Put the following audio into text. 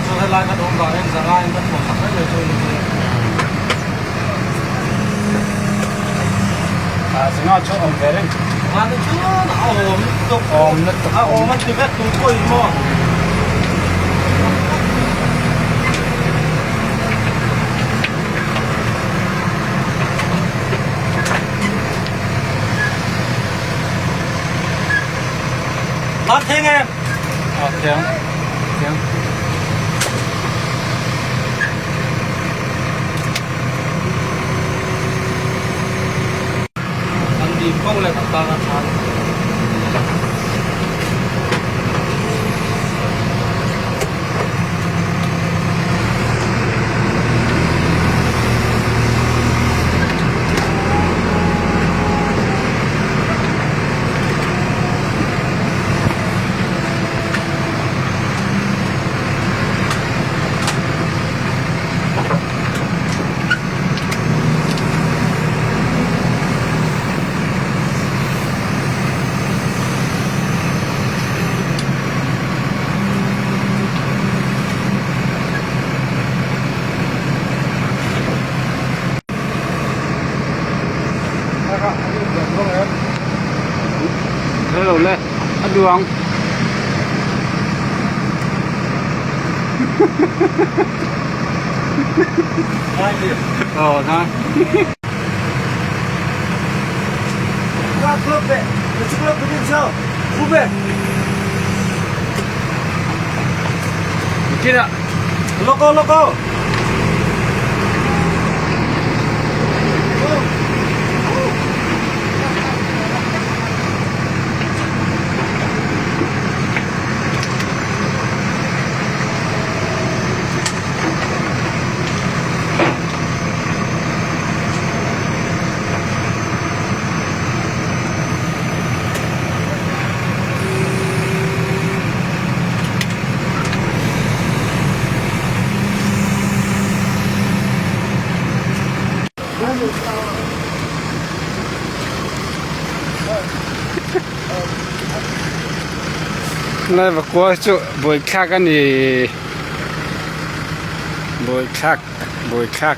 Chu helai kan awm vangin zanga in ka thawh sak vek mai chu a ni hi. Zanga chu awm ve reng. Zanga te chuan a awm lutuk. Awm lutuk. A awm a ti vek tur pawh in maw. Lan theng em? Ờ, thiang. Thiang. Kan dim kawng leh kan tan a tha. Hello le, a duang. Ờ thôi. Kira. Loco, loco. Lai vakua chu buaithlak a ni buaithlak buaithlak.